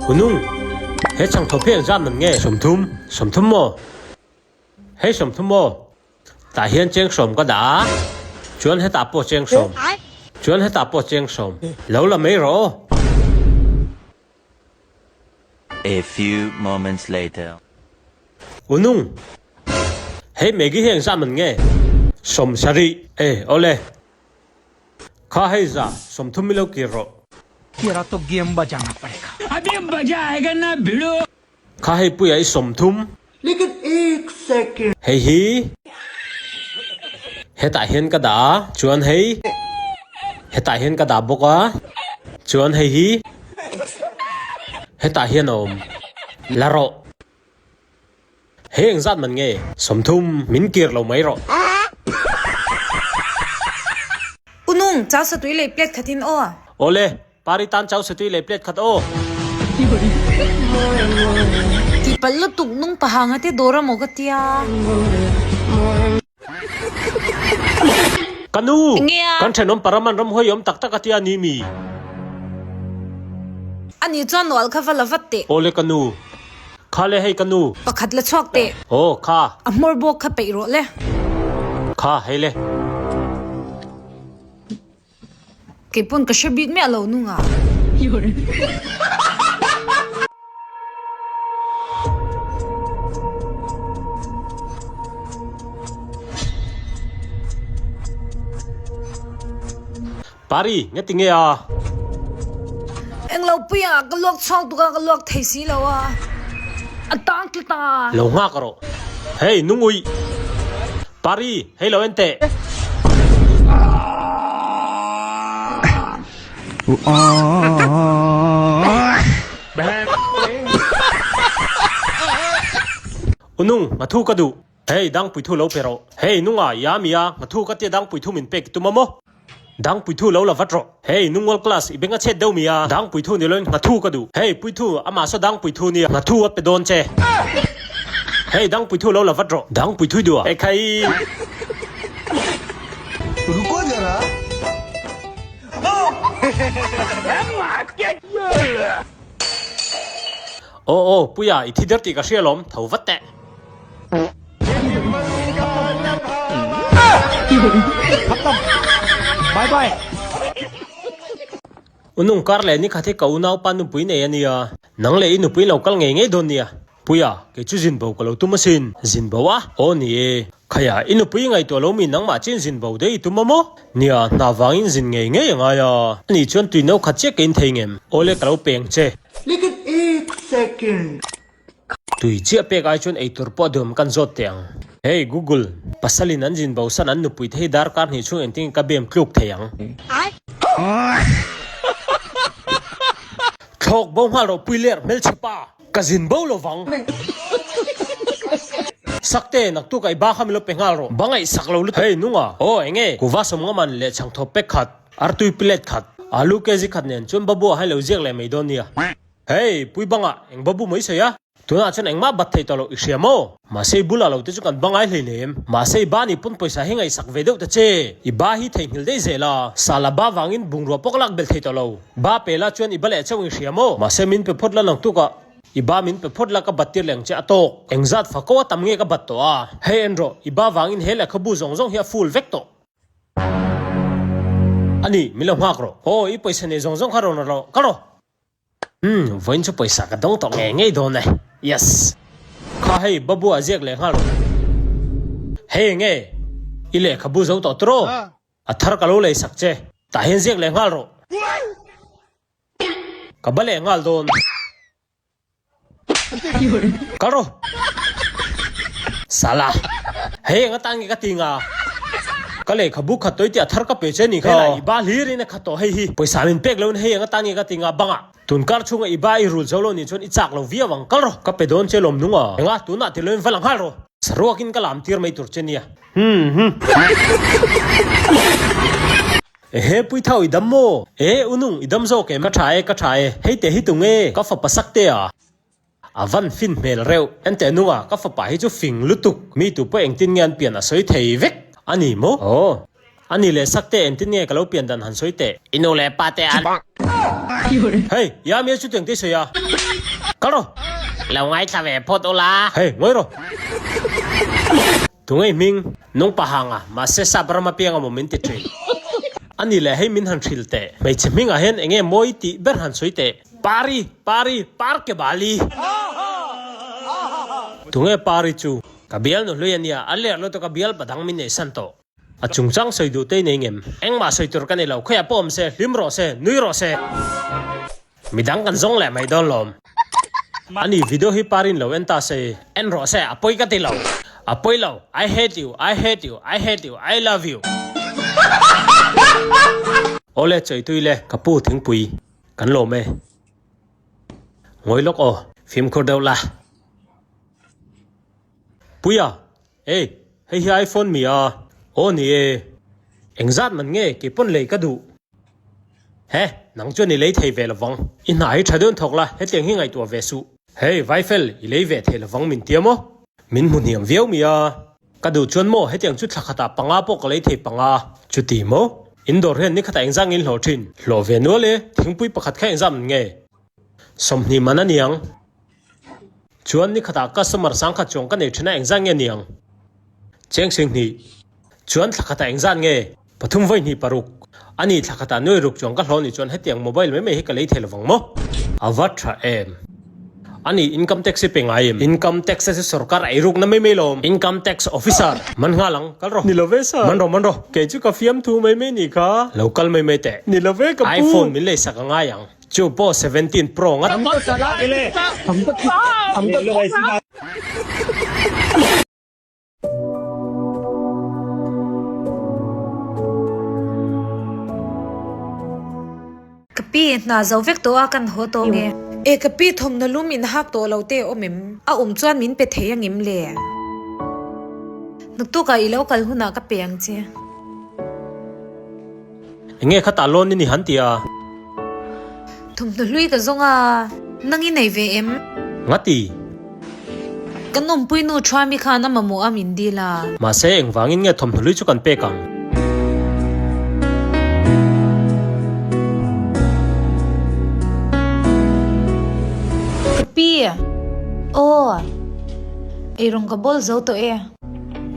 Unung, he chhangthawp hi engzat man nge? 30, 30 maw? Hei 30 maw? Tah hian cheng sawm ka dah a, chuan hetah pawh cheng sawm, chuan hetah pawh cheng sawm. Lo la mai rawh aw. A few moments later. Unung, hei Maggie hi engzah man nge? 70. E, awle. Kha hei za, 30 mi lo kir rawh. Tera to game bajana padega. Abhi maja aayega na bhidu. Kha hei puia i 30. Lekin ek second. Hei hi hetah hian ka dah a, chuan hei hetah hian ka dah bawk a, chuan hei hi hetah hian a awm. La rawh. Hei engzat man nge? 30. Min kir lo mai rawh. Unung, chau satui lei plate khatin aw. Awle, Pari tan chau satui lei plate khat aw. Tih palh lutuk nung pahang ate dawr amaw ka tia. Ka nu! Enge a? Kan thenawm Paraman ramhuai awm tak tak a tia ni mi? Ani chuan nual kha va la vat teh. Awle ka nu. Kha le hei ka nu. Pakhat la chhuak teh. Aw kha. A hmawr bawk kha peih rawh le. Kha hei le. Kei pawn ka hre bik miah lo nunga. Pari, nge ti nge a? Englo puia ka luak chhuak tuk a, ka luak thei si lo a, a tang tlat a. Lo nghak rawh. Hei, nungui. Pari, hei lo en teh. Unung, nghathu ka duh. Hei, dangpuithu lo pe rawh. Hei, nunga, i ami a, nghathu ka tia dangpuithu min pek i tum a maw? Dangpuithu lo la vat rawh. Hei, nungawlh class i beng a chhet deuh mi a, dangpuithu ni loin nghathu ka duh. Hei, puithu, amah saw dangpuithu nia, nghathu a pe dawn che. Hei, dangpuithu lo la vat rawh. Dangpuithu i duh a? Ekhai! Ruko zara. Aw aw, Puia, i thi der tih ka hria alawm, tho vat teh. Unung kar leh nikhat hi ka unaupa nupui nei a nia, nang leh i nupui lo kal ngei ngei dawn nia. Puia, kei chu zin bo ka lo tum asin. Zin bo a? Aw ni e. Khaia, i nupui i ngaihtuah lo mi nangmah chin zin bo daih i tum a maw? Nia, hna vangin zin ngei ngei a ngai a. Ani chuan tui no khat chiah ka in thei ngem. Awle ka lo peng che. Lekin ek second. Tui chiah pek ai chuan eitur pawh duam kan zawt teh ang. Hey Google, pasalin an zin bo san an nupui te hi darkar hnih chhung engtin ka bem tluk thei ang? Thlawk bo nghal rawh pui ler hmelchhe pa! Ka zin bo lo vang. Sakte, naktuk ai ba kha min lo pe nghal rawh. Bangaih sak lo lutuk. Hey nunga, aw enge? Kuva sawm nga man leh chhangthawp pek khat, artui plate khat, alu kg khat nen chuan babu ah hai lo ziak leh mai dawn nia. Hey, pui bangah eng babu mai sawi a? Tunah chuan engmah bat thei tawh loh i hria maw? Mahse i bulah lo te chu kan bangai hlei lem. Mahse i ba nih pawn pawisa hi ngaihsak ve deuh ta che. I ba hi theihnghilh daih zel a, sala ba vangin bungrua pawh ka lak belh thei tawh lo. Ba pe la chuan i ba leh chauh i hria maw? Mahse min pe phawt la nang tukah i ba min pe phawt la ka bat tir leh ang che a tawk. Engzat fa ko a tam nge ka bat tawh a? Hei en rawh, i ba vangin he lehkhabu zawng zawng hi a full vek tawh. A ni, min lo nghak rawh. Aw, i pawisa nei zawng zawng kha rawn rawh, kal rawh. Umm, vawiin chu pawisa ka dawng tawh ngei ngei dawn e. Yes. Kha hei, Babu a ziak leh nghal rawh. Hei enge? I lehkhabu zo tawh tiraw? A thar ka lo lei sak che. Tah hian ziak leh nghal rawh. Ka ba leh nghal dawn. Kal rawh. Sala. Hei eng atan nge ka ti nga? Ka lehkhabu khat tawih tih a thar ka pe che ni kha. Helai i ba hlir in a khat tawh hei hi. Pawisa min pek loin hei eng atan nge ka ti nga bangah. Tun kar chhunga i ba i rul zo lo nih chuan i chak lo viau ang. Kal rawh. Ka pe dawn che lawm nung a. Enga tunah ti loin va la nghal rawh. Saruakin ka lam tir mai tur che nia. Hum hum. Ehe Puithau i dam maw? E Unung i dam zawk em? Ka tha e, ka tha e. Hei te hi tu nge? Ka fapa sak te a. A van fin hmel reuh. Enteh nunga ka fapa hi chu fing lutuk. Mi tu pawh engtin nge an pian a sawi thei vek a ni maw? Aw. A ni leh sak te engtin nge ka lo pian dan han sawi teh. I nu leh pa te an. Hei, ya mi a chutiang te i sawi a. Kal rawh. Lo ngaithla ve phawt ula. Hei, ngawi rawh. Tunge i hming? Nung pahang a, mahse sap ram apiang amaw min ti thin. A ni leh hei min han hrilh teh. Hmeichhe hmingah hian enge mawi tih ber han sawi teh. Pari! Pari! Par ke bali! Tunge Pari chu? Ka bial nu hlui a nia, a ler lutuk a bial padang min nei san tawh. A chungchang sawi duh te i nei ngem? Engmah sawi tur ka nei lo, khawiah pawh awm se, hlim rawh se, nui rawh se. Midang kan zawng leh mai dawn lawm. Ani video hi Parin lo en ta se. En rawh se, a pawi ka ti lo. A pawi lo, I hate you, I hate you, I hate you, I love you. Awle chawitui le, ka pu thingpui. Kan lawm e. Ngawi lawk aw, fimkhur deuh la. Puia, Ei, hei hi iPhone mi a? Aw ni e. Engzat man nge kei pawn lei ka duh? He, nang chuan i lei thei ve lovang. I hna hi tha deuhin thawk la, hetiang hi ngaihtuah ve suh. Hei, Vaifel, i lei ve thei lovang min tia maw? Min hmu hniam viau mi a? Ka duh chuan maw hetiang chu thla khatah panga pawh ka lei thei panga. Chuti maw? In dawr hian ni khatah engzah ngin hlawh thin? Hlawh ve nual e, thingpui pakhat kha engzah man nge? 20 man a niang. Chuan ni khatah customer sangkhat chuang ka nei thin a engzah nge niang? Cheng 20. Chuan thla khatah engzah nge? Pathum vawi hnih paruk. A ni thla khatah nuai ruk chuang ka hlawh nih chuan hetiang mobile mai mai hi ka lei thei lovang maw? A va tha em? A ni income tax hi pe ngai em? Income tax a chu sorkar ei rukna mai mai lawm. Income tax officer, Man nghal ang, kal rawh. Ni lo ve sir. Man rawh, man rawh. Kei chu ka fiamthu mai mai nih kha. Lo kal mai mai teh. Ni lo ve ka pu. iPhone min leisak a ngai ang. Chu pawh 17 Pro ngat. Ka pi, hna zo vek tawh a kan haw tawh nge? E ka pi, thawmhnaw lum in hak tawh lo te awm em? A awm chuan min pe thei angem le? Naktukah i lo kal hunah ka pe ang che. Enge khatah loan i ni han ti a? Thawmhnaw hlui ka zawng a, nang i nei ve em? Ngati? Kan awmpui nu Thuami khan a mamawh a min dil a. Mahse engvangin nge thawmhnaw hlui chu kan pek ang? Ka pi! Aw! Eirawng ka bawl zo tawh e.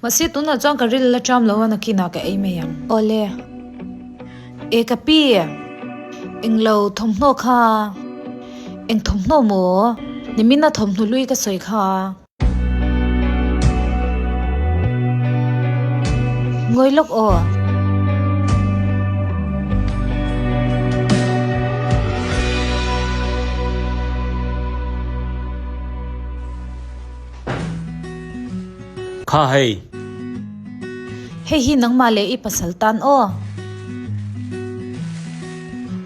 Mahse tunah chuan ka ril la ṭam lo a nakinah ka ei mai ang. Awle. E ka pi, englo thawmhnaw kha, eng thawmhnaw maw? Nimina thawmhnaw hlui ka sawi kha. Ngawi lawk aw. Kha hei. Hei hi nangmah leh i pasal tan aw.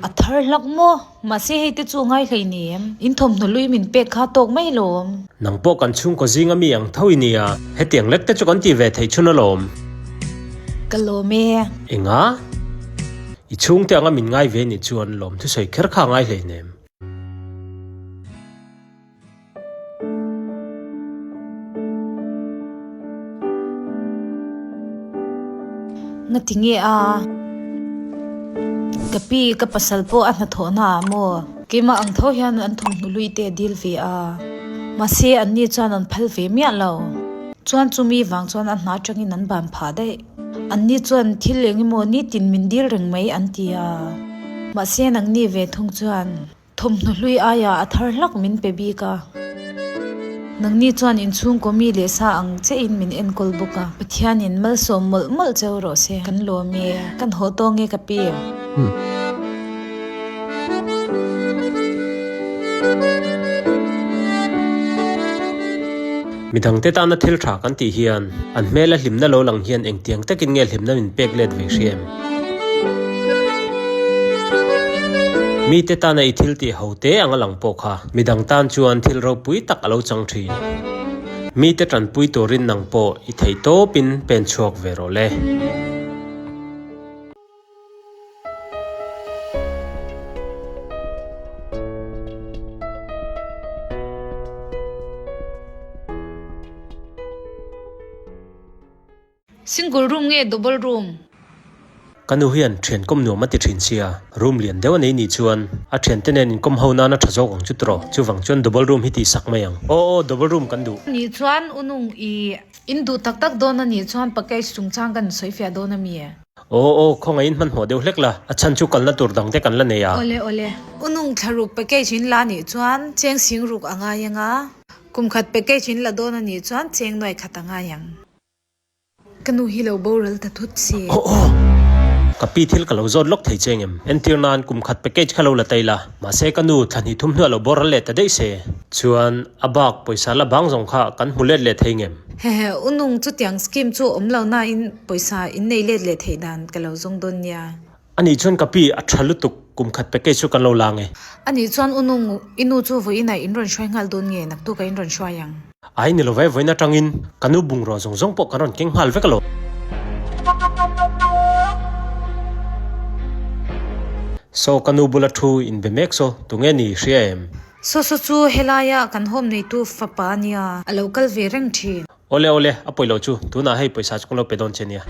A thar hlak maw? Mahse hei te chu a ngai hlei ni em? In thawmhnaw lui min pek kha tawk mai lawm. Nang pawh kan chhungkaw zinga mi ang tho i nia. Hetiang lek te chu kan ti ve theih chhun alawm. Ka lawm e. Enga? I chhungte anga min ngai ve nih chuan lawm thusawi kher kha a ngai hlei nem. Ngati nge a? Ka pi, ka pasal pawh a hnathawhna ah maw? Keimah ang tho hian an thawmhnaw lui te a dil ve a. Mahse, anni chuan an phal ve miah lo. Chuan chumi vang chuan a hna atangin an ban phah daih. Anni chuan thil eng emaw nitin min dil reng mai an ti a. Mahse, nangni ve thung chuan. Thawmhnaw hlui aiah a thar hlak min pe bik a. Nangni chuan inchhungkaw mi leh sa ang chiahin min enkawl bawk a. Pathianin malsawm mawlh mawlh cheu rawh se. Kan lawm e. Kan haw tawng e ka pi. Midangte tana thil tha kan tih hian an hmela hlimna lo lang hian engtiang takin nge hlimna min pek let ve hria em? Mite tana i thil tih ho te ang a lang pawh kha midang tan chuan thil ropui tak a lo chang thin. Mite tanpui turin nang pawh i theih tawpin pen chhuak ve rawh le. Single room nge double room? Ka nu hian thian kawm nuam a ti thin sia, room lian deuh a nei nih chuan a thiante nen inkawm ho nana tha zawk ang chu tiraw? Chuvang chuan double room hi tih sak mai ang. Aw aw, double room kan duh. Nih chuan u nung i in duh tak tak dawn a nih chuan package chungchang kan sawifiah dawn a mi? Aw aw, khawngaihin hmanhmawh deuh hlek la, a chhan chu kalna tur dang te kan la nei a. Awle awle, u nung thla ruk package in la nih chuan cheng sing ruk a ngai ang a, kum khat package in la dawn a nih chuan cheng nuai khat a ngai ang. Ka nu hi lo boral ta thut si. Aw aw! Ka pi thil ka lo zawt lawk thei che ngem? Entir nan kum khat package kha lo la tai la, mahse ka nu thla hnih thum hnuah lo boral leh ta daih se. Chuan a bak pawisa la bang zawng kha kan hmu let leh thei ngem? Hehe, u nung chutiang scheme chu awm lo nain pawisa in nei let leh theih dan ka lo zawng dawn nia. Anih chuan ka pi a tha lutuk kum khat package chu kan lo la nge. Anih chuan u nung i nu chu vawiinah in rawn hruai nghal dawn nge naktuk ah in rawn hruai ang. Ai ni lo ve vawiin atangin ka nu bungraw zawng zawng pawh kan rawn keng nghal vek alo. Saw ka nu bula thu in be mek saw tunge ni hria em? Saw saw chu helaia kan home neitu fapa ania a lo kal ve reng thin. Awle awle, a pawi lo chu, tunah hei pawisa chu kan lo pe dawn che nia.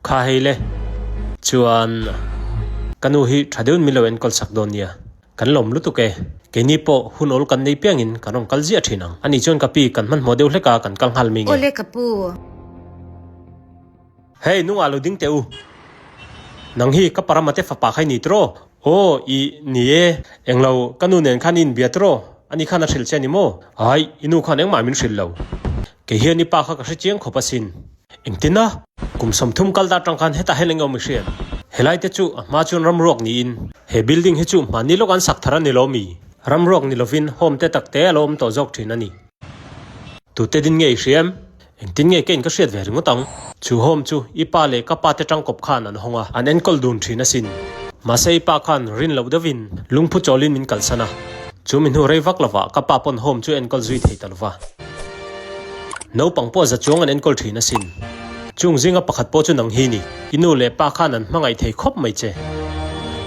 Kha hei le, chuan ka nu hi tha deuhin min lo enkawl sak dawn nia, kan lawm lutuk e. Keini pawh hun awl kan nei piangin kan rawn kal ziah thin ang. Ani chuan ka pi kan hmanhmawh deuh hlek a, kan kal nghal mai nge. Awle ka pu. Hei, nungah lo ding teh u. Nang hi ka parama te fapa kha i ni tiraw? Aw, i ni e. Englo, ka nu nen khan i inbia tiraw? Ani khan a hrilh che a ni maw? Ai, i nu khan engmah min hrilh lo. Kei hian i pa kha ka hre chiang khawp asin. Engtin a? Kum 30 kal ta atang khan hetah hian eng awm i hriat? Helai te chu a hma chuan ramruak niin he building hi chu hmanni lawk an sak thar a ni lo mi? Ramruak ni lovin home te tak te a lo awm tawh zawk thin a ni. Tute din nge i hria em? Engtin nge ka in ka hriat ve ringawt ang? Chu home chu i pa leh ka pa te tangkawp khan an hawng a, an enkawl dun thin asin. Mahse i pa khan rin loh deuhin lungphu chawlin min kalsan a. Chu mi hnu rei vak lovah ka pa pawn home chu enkawl zui thei ta lova. Naupang pawh za chuang an enkawl thin asin. Chung zinga pakhat pawh chu nang hi ni. I nu leh pa khan an hmangaih thei khawp mai che.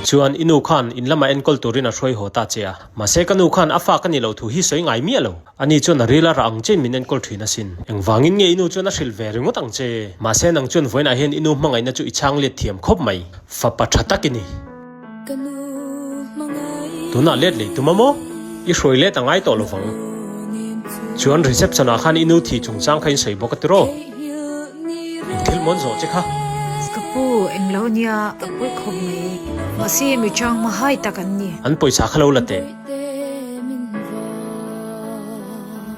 Chuan i nu khan in lamah enkawl turin a hruai haw ta che a. Mahse ka nu khan a fa ka nih loh thu hi sawi ngai miah lo. Ani chuan a ril a rah ang chein min enkawl thin asin. Engvangin nge i nu chuan a hrilh ve ringawt ang che? Mahse nang chuan vawiinah hian i nu hmangaihna chu i chhang let thiam khawp mai. Fapa tha tak i ni. Tunah let lei tum a maw? I hruai let a ngai tawh lo vang. Chuan reception ah khan i nu thih chungchang kha in sawi bawk a tiraw? Eng thil mawn zawh che kha? Ka pu, englo nia, a pawi khawp mai. Mahse mi chang hmahai tak an ni. An pawisa kha lo la teh.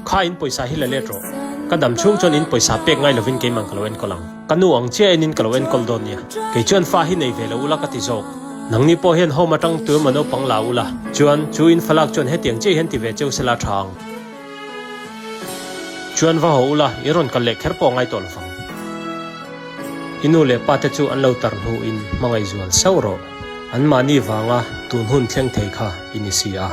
Kha in pawisa hi la let rawh. Ka dam chhung chuan in pawisa pek ngai lovin keimah ka lo enkawl ang. Ka nu ang chiah enin ka lo enkawl dawn nia. Kei chuan fa hi nei ve lo ula ka ti zawk. Nangni pawh hian home atang tu emaw naupang la ula. Chuan chu in falak chuan hetiang chiah hian ti ve cheu sela tha ang. Chuan va haw ula i rawn kal leh kher pawh ngai tawh lovang. I nu leh pa te chu an lo tar hnuin hmangaih zual sauh rawh. Anmahni vanga tun hun thleng thei kha i ni si a.